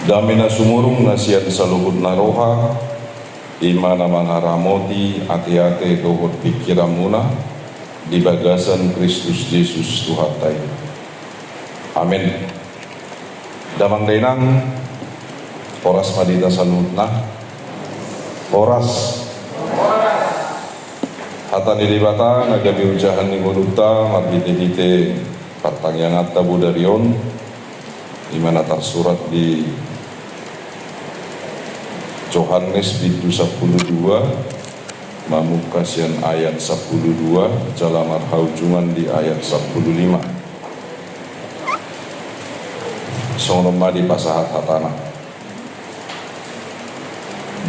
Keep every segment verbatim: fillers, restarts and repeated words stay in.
Dame na sumurung na sian saluhut na roha, i ma na mangaramoti ateate dohot pingkiranmuna di bagasan Kristus Jesus Tuhanta i. Amen. Damang dainang, horas ma di hita saluhutna. Horas. Hata ni Debata na gabe ojahan ni ngolunta marhitehite partangianganta bodari on, i ma na tarsurat di Johannes bindu sampulu dua, mamungka sian ayat sampulu dua jala marhaujungan di ayat sampulu lima. Songon on ma dipasahat hatana.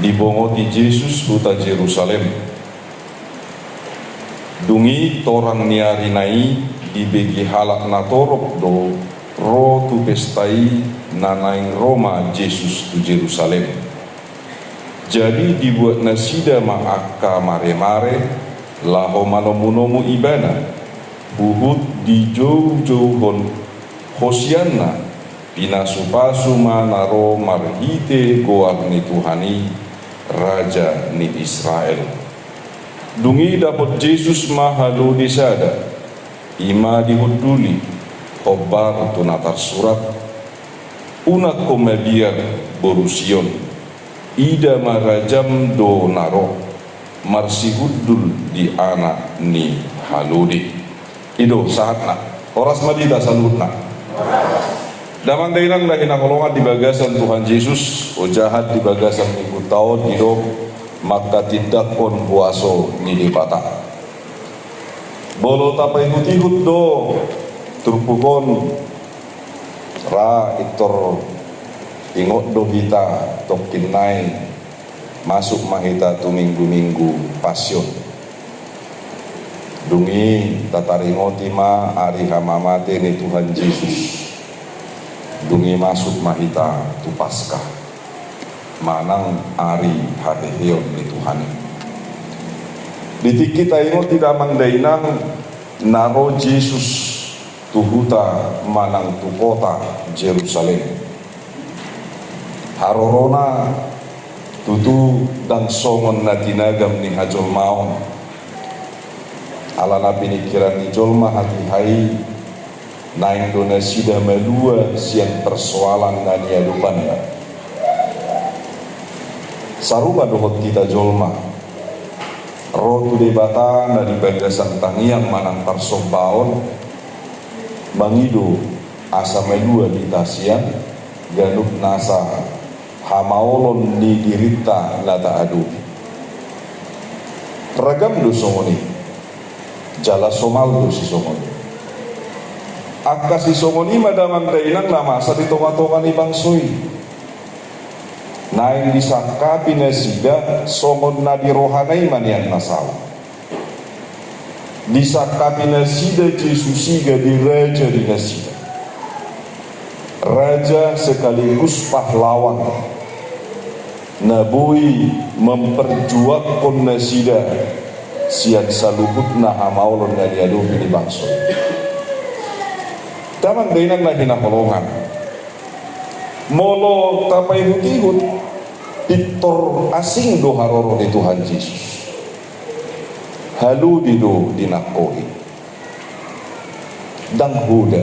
Dibongoti Jesus huta Jerusalem. Dung i torang ni arina i dibege halak natorop do ro tu pesta i, na naeng ro ma Jesus tu Jerusalem. Jadi dibuat nasida ma angka maremare laho manomunomu Ibana, huhut dijoujouhon hosianna, pinasupasu ma na ro marhite goar ni Tuhan i, Raja ni Israel. Dung i dapot Jesus ma halode sada, i ma dihunduli, hombar tu na tarsurat: Unang ho mabiar, boru Sion, ida ma rajam do na ro, marsihundul di anak ni halode. I do sahatna. Horas ma di hita saluhutna. Damang dainang na hinaholongan di bagasan Tuhan Jesus, ojahan di bagasan minggunta on i do manghatindanghon huaso ni Debata. Molo tapaihutihut do turpuk on, ra pintor ingot do hita tongkin nai masuk ma hita tu minggu-minggu Pasion. Dung i tataringoti ma ari hamamate ni Tuhan Jesus. Dung i masuk ma hita tu Paskah manang ari haheheon ni Tuhan i. Di tingki taingot i damang dainang, na ro Jesus tu huta manang tu kota Jerusalem. Harorona tutu ndang songon na tinagam ni hajolmaon. Ala na piningkiran ni jolma hatiha i, naeng do nasida malua sian persoalan na niadopanna. Sarupa dohot hita jolma, ro tu Debata na di bagasan tangiang manang parsombaon, mangido asa malua hita sian ganup nasa hamaolon ni dirinta na taadopi. Ragam do songon i, jala somal do sisongon i. Angka sisongon i ma damang dainang na masa di tongatonga ni bangso i. Naeng disangkapi nasida songon na di rohana i ma nian na salah. Disangkapi nasida Jesus i gabe raja di nasida. Raja sekaligus pahlawan na boi memperjuangkon nasida sian saluhutna hamaolon na niadopi ni bangso. Damang dainang na hinaholongan, molo tapaihutihut, pintor asing do haroro ni Tuhan Jesus. Halode do dinangkohi. Ndang hoda.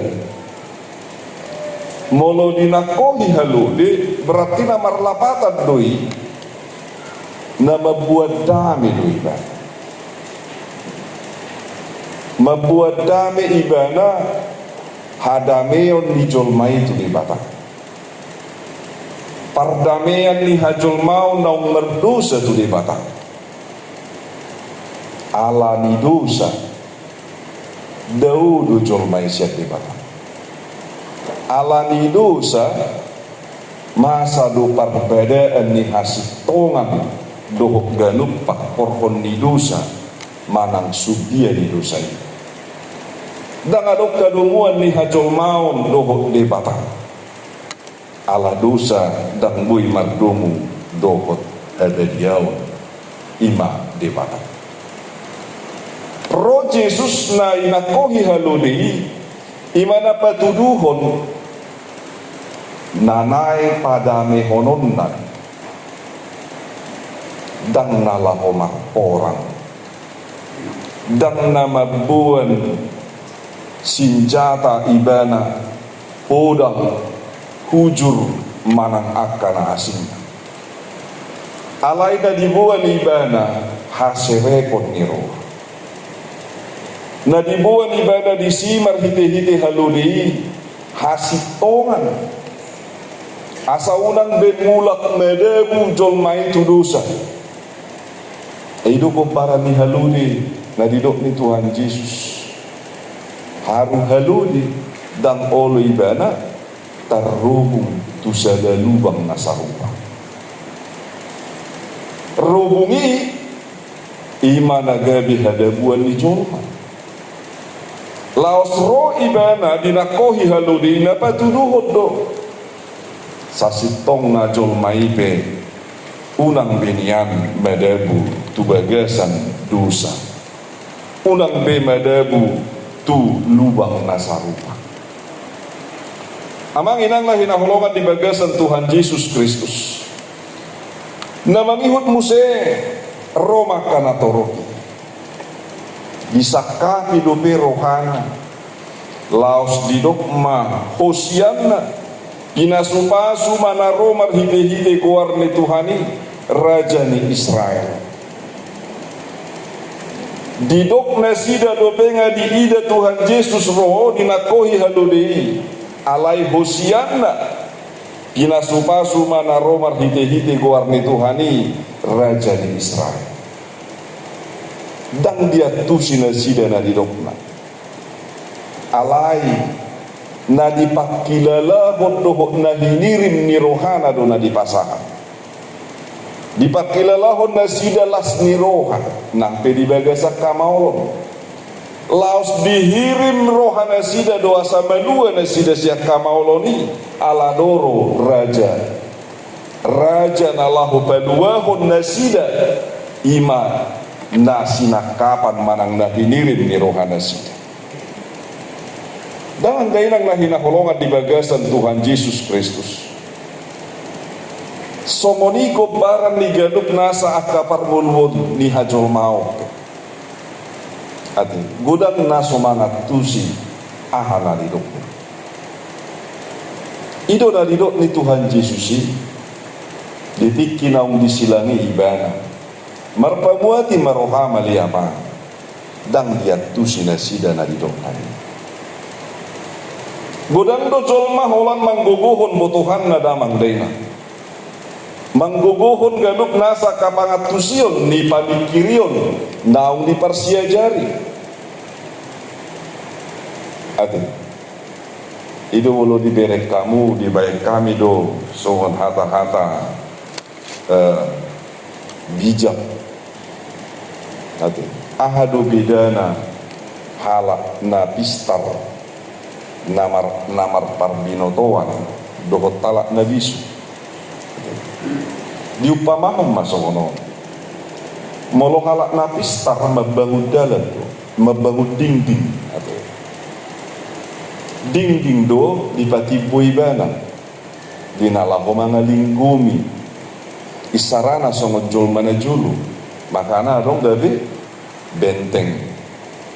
Molo dinangkohi halode, berarti na marlapatan do i, na mambuat dame do ibana. Mambuat dame ibana, hadameon ni jolma i tu Debata. Pardamean ni hajolmaon naung mardosa tu Debata. Ala ni dosa, dao do jolma i sian Debata. Ala ni dosa, masa do parbadaan ni hasintongan dohot ganup pangkorhon ni dosa manang sumbia ni dosa i. Ndang adong hadomuan ni hajolmaon dohot Debata. Ala dosa ndang boi mardomu dohot habadiaon, i ma Debata. Ro Jesus na inangkohi halode i, i ma na patuduhon Na naeng padamehononna, ndang na laho marporang, ndang na mamboan sinjata ibana, podang, hujur manang angka na asing. Alai na diboan ibana haserepon ni roha. Na diboan ibana disi marhitehite halode i hasintongan. Asa unang be mulak madabu jolma i tu dosa. I do gombaran ni halode na didok ni Tuhan Jesus. Haru halode ndang olo ibana tarrobung tu sada lubang na sarupa. Robung i, i ma na gabe hadabuan ni jolma. Laos ro ibana dinangkohi halode i na patuduhon do. Sasintongna jolma i pe unang be nian madabu tu bagasan dosa. Unang be madabu tu lubang na sarupa. Amang inang na hinaholongan di bagasan Tuhan Jesus Kristus. Na mangihut muse ro ma angka na torop i. Disangkapi dope rohana. Laos didok ma hosianna. Pinasupasu ma na ro marhitehite goar ni Tuhan i, Raja ni Israel. Didok nasida dope nga diida Tuhan Jesus ro dinangkohi halode i, alai hosianna, pinasupasu ma na ro marhitehite goar ni Tuhan i, Raja ni Israel. Ndang diantusi nasida na didokna. Alai na dipangkilalahon dohot na hinirim ni rohana do na dipasahat. Dipangkilalahon nasida las ni roha nang pe di bagasan hamaolon. Laos dihirim roha nasida do asa malua nasida sian hamaolon i, ala do ro raja. Raja na laho paluahon nasida, i ma na sinangkapan manang na hinirim ni roha nasida. Damang dainang na hinaholongan di bagasan Tuhan Jesus Kristus. Songon i gombaran ni ganup nasa angka parngoluon ni hajolmaon. Ate, godang na so mangantusi aha na didokna. I do na didok ni Tuhan Jesus i, di tingki naung disilangi ibana. Marpamuati ma roham ale Ama, ndang diantusi nasida na didokna i. Godang do jolma holan manggogohon botohanna damang dainang. Manggogohon ganup nasa angka pangantusion ni pamingkirion naung diparsiajari. Ate. I do molo dibereng hamu, dibaen hami do songon hata-hata, eh, bijak. Ate. Aha do bedana halak na pistar, na mar-, na marparbinotoan dohot halak na bisu? Diumpamahon ma songon on. Molo halak na pistar mambangun dalan do, mambangun dingding, ate. Dingding do dipatimbo ibana di na laho mangalinggomi isarana songon jolma na jolo. Makana adong gabe benteng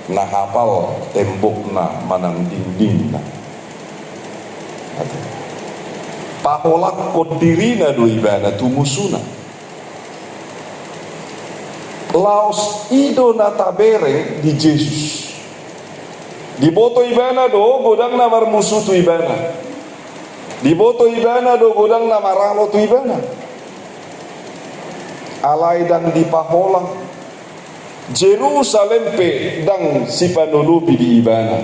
na hapal tembokna manang dingdingna. Ate. Paholangkon dirina do ibana tu musuna. Laos i do na tabereng di Jesus. Diboto ibana do godang na marmusu tu ibana. Diboto ibana do godang na maralo tu ibana. Alai ndang dipaholang. Jerusalem pe ndang sipanolopi di ibana.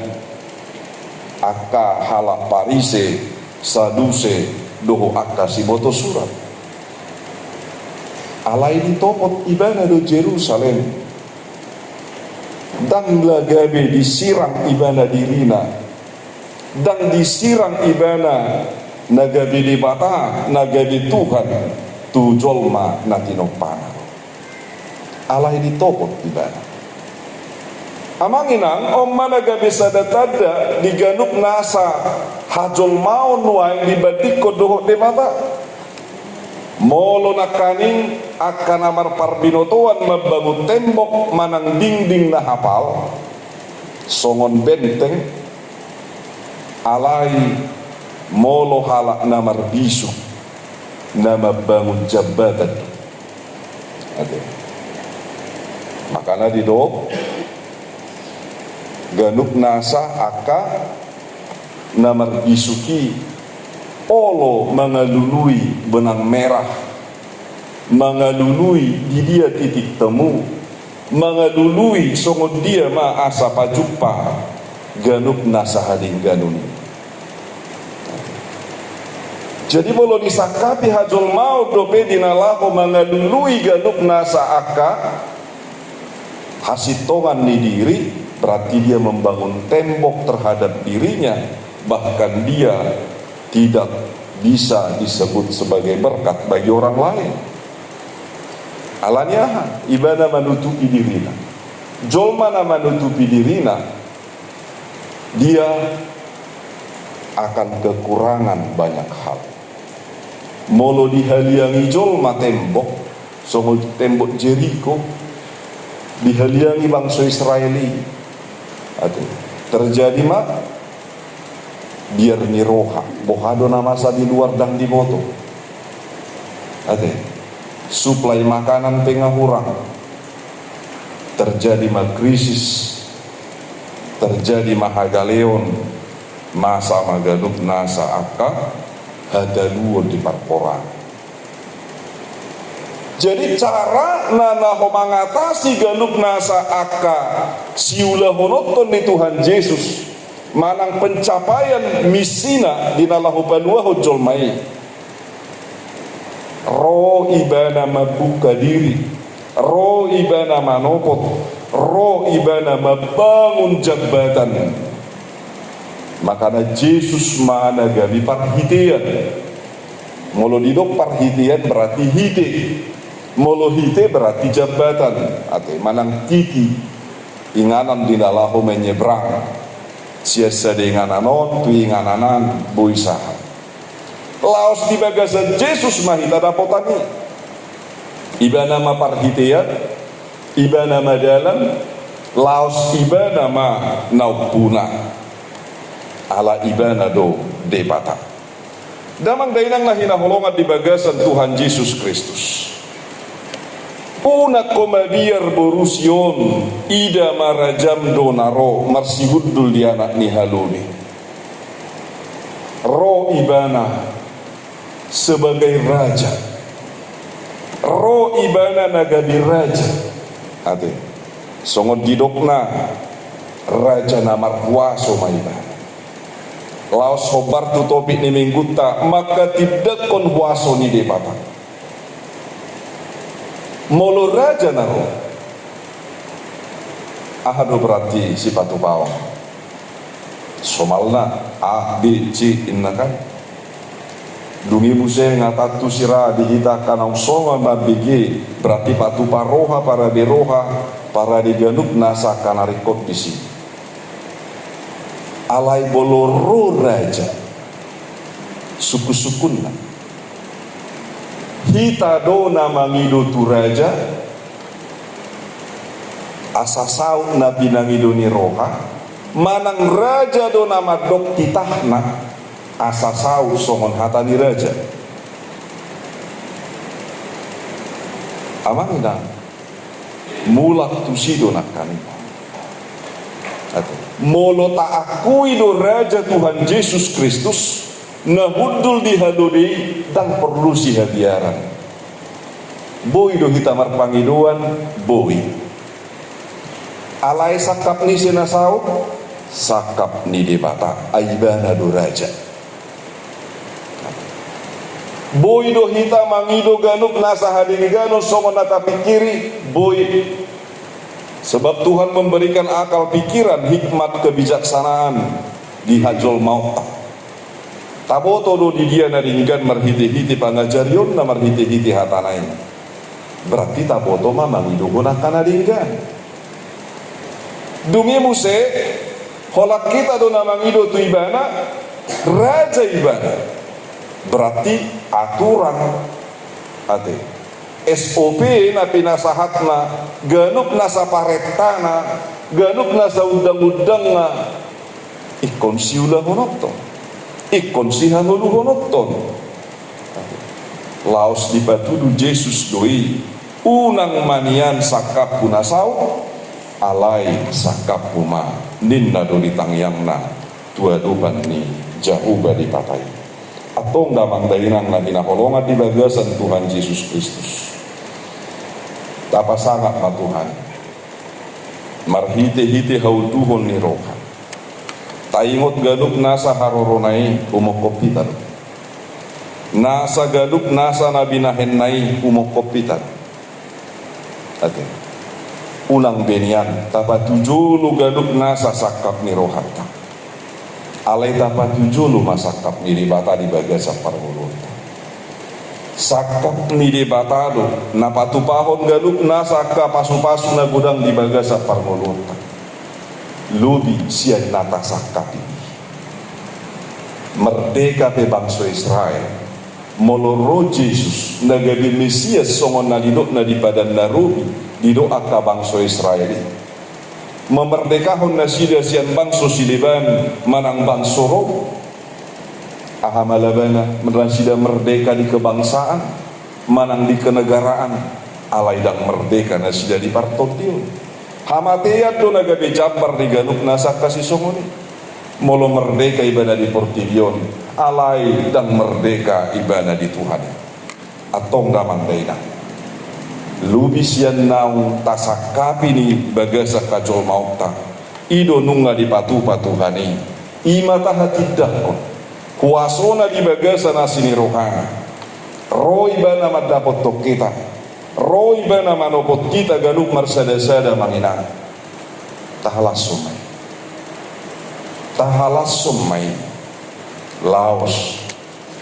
Angka halak Parise, Saduse, dohot angka siboto surat. Alai ditopot ibana do Jerusalem. Ndang na gabe disirang ibana dirina. Ndang disirang ibana na gabe Debata, na gabe Tuhan tu jolma na tinompana. Alai ditopot ibana. Amang inang, on ma na gabe sada tanda di ganup nasa hajolmaon nuaeng dibandingkon dohot Debata. Molo nangkaning angka na marparbinotoan mambangun tembok manang dingding na hapal, songon benteng, alai molo halak na marbisuk, na mambangun jambatan. Ate. Makana didok, ganup nasa angka na marbisuk i olo mangalului benang merah, mangalului di dia titik temu, mangalului songon dia ma asa pajumpa ganup nasa hadengganon i. Jadi molo disangkapi hajolmaon dope di na laho mangalului ganup nasa angka hasintongan ni diri, berarti dia membangun tembok terhadap dirinya, bahkan dia tidak bisa disebut sebagai berkat bagi orang lain. Alani aha? Ibana manutupi dirina. Jolma na manutupi dirina, dia akan kekurangan banyak hal. Molo dihaliangi jolma tembok, songon tembok Jeriko, dihaliangi bangso Israel i. Ate, terjadi ma biar ni roha, boha do na masa di luar ndang diboto. Ate, suplai makanan pe nga hurang. Terjadi ma krisis, terjadi ma hagaleon, masa ma ganup nasa angka hataluon di parporangan. Jadi cara na laho mangatasi ganup nasa angka siulahononhon ni Tuhan Jesus manang pencapaian misina di na laho paluahon jolma i, ro ibana mambuka diri, ro ibana manopot, ro ibana mambangun jambatan. Makana Jesus ma na gabe parhitean. Molo didok parhitean berarti hite. Molo hite berarti jambatan. Ate, manang titi. Inganan di na laho menyeberang. Sian sada inganan on tu inganan an, boi sahat. Laos di bagasan Jesus ma hita dapotan i. Ibana ma parhitean, ibana ma dalan, laos ibana ma na umpuna. Ala ibana do Debata. Damang dainang na hinaholongan di bagasan Tuhan Jesus Kristus. Unang ho mabiar boru Sion, ida ma rajam do na ro marsihundul di anak ni halode. Ro ibana sebagai raja. Ro ibana na gabe raja. Ate. Songon didokna, raja na marhuaso ma ibana. Laos hombar tu topik ni minggunta, manghatindanghon huaso ni Debata. Molo raja na ro, aha do berarti sipatupaon? Somalna, A, B, C, inna kan. Dung i muse nga tantu sira di hita angka naung songon mambege, berarti patupa roha, parade roha, parade ganup nasa angka na ringkot disi. Alai molo ro raja, sungkunsungkunna. Hita do na mangido tu raja, asa saut na pinangido ni roha, manang raja do na mandok titahna, asa saut songon hata ni raja. Amang inang, mulak tusi do nangkaning. Ate. Molo taakui do raja Tuhan Jesus Kristus, na hundul di halode i, ndang porlu sihabiaran. Boi do hita marpangidoan, boi. Alai sangkap ni ise na saut? Sangkap ni Debata, ai ibana do raja. Boi do hita mangido ganup nasa hadengganon songon na tapingkiri, boi. Sebab Tuhan memberikan akal pikiran, hikmat, kebijaksanaan di hajolmaonta. Taboto do di dia na denggan marhitehite pangajarionna, marhitehite hatana i. Berarti taboto ma mangidohon angka na denggan. Dung i muse, holan hita do na mangido tu ibana, raja ibana. Berarti aturan, ate. S O P na pinasahatna, ganup nasa parentana, ganup nasa undang-undangna, ingkon siulahononton, ingkon sihangoluhononton. Laos dipatudu Jesus do i, unang ma nian sangkaphu na saut, alai sangkaphu ma, ninna do di tangiangna tu adopan ni Jahowa Debata i. Antong damang dainang na hinaholongan di bagasan Tuhan Jesus Kristus. Tapasangap ma Tuhan, marhite-hite hauduhon ni roha. Taingot ganup nasa harorona i, umongkop hita do. Nasa ganup nasa na binahenna i, umongkop hita do. Ate. Unang be nian tapatujolo ganup nasa sangkap ni rohanta. Alai tapatujolo ma sangkap ni Debata di bagasan parngoluonta. Sangkap ni Debata do na patupahon ganup nasa angka pasu-pasu na godang di bagasan parngoluonta. Lobi sian na tasangkap i. Merdeka pe bangso Israel. Molo ro Jesus, na gabe Mesias songon na nidokna di Padan na Robi, didok angka bangso Israel i. Mamerdekahon nasida sian bangso sileban manang bangso Rom. Aha ma labana, nasida merdeka di kebangsaan, manang di kenegaraan, alai ndang merdeka nasida di partondion. Hamatean do na gabe jambar di ganup nasa angka sisongon i. Molo merdeka ibana di portibi on, alai ndang merdeka ibana di Tuhan i. Antong damang dainang. Lobi sian naung tasangkapi di bagasan hajolmaonta. I do nunga dipatupa Tuhan i. I ma tahatindangkon. Huasona di bagasan asi ni rohana. Ro ibana mandapothon hita. Ro ibana manopot hita ganup marsada-sada manginang. Tahalashon ma i. Tahalashon ma i. Laos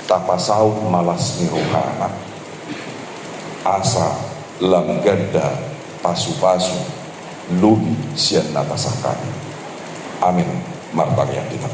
tapasaut ma las ni rohana. Asa lam ganda pasu-pasu lobi sian na tasangkapi. Amin. Martangiang hita.